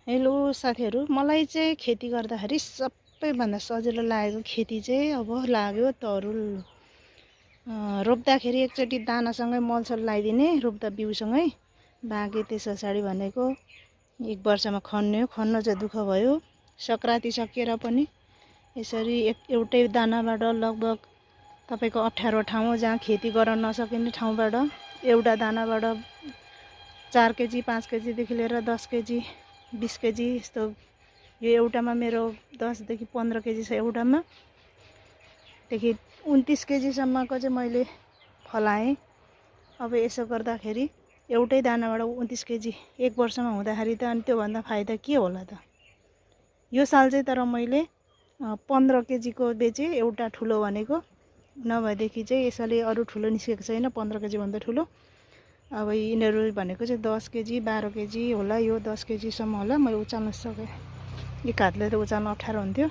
Hello साथीहरु, मलाई चाहिँ खेती गर्दाखेरि सबैभन्दा सजिलो लागेको खेती चाहिँ अब लाग्यो तरुल। रोप्दाखेरि एकचोटि दानासँगै मलसल लगाइदिने, रोप्दा बिउसँगै। बाँकी त्यस पछाडि भनेको एक वर्षमा खन्ने हो। खन्न चाहिँ दुःख भयो। संक्रान्ति सकिएर पनि यसरी एउटै दानाबाट लगभग तपाईको 18 ठाउँ जहाँ खेती गर्न नसकिने ठाउँबाट एउटा दानाबाट 4 केजी 5 केजी देखि लिएर 10 केजी 20 केजी यस्तो यो एउटामा मेरो 10 देखि 15 केजी छ एउटामा। देखि 29 केजी सम्मको चाहिँ मैले फलाएँ। अब यसो गर्दाखेरि एउटै दानाबाट 29 केजी एक वर्षमा हुँदाखेरि त अनि त्यो भन्दा फाइदा के होला त। यो साल चाहिँ तर मैले 15 केजी को बेचे एउटा ठुलो भनेको, नभएदेखि चाहिँ यसले अरु ठुलो निस्केको छैन 15 केजी भन्दा ठुलो। अब यिनीहरू भनेको चाहिँ 10 केजी 12 केजी होला, यो 10 केजी सम्म होला। मैले उचाल्न सके। एक हातले त उचाल्न अप्ठ्यारो हुन्थ्यो।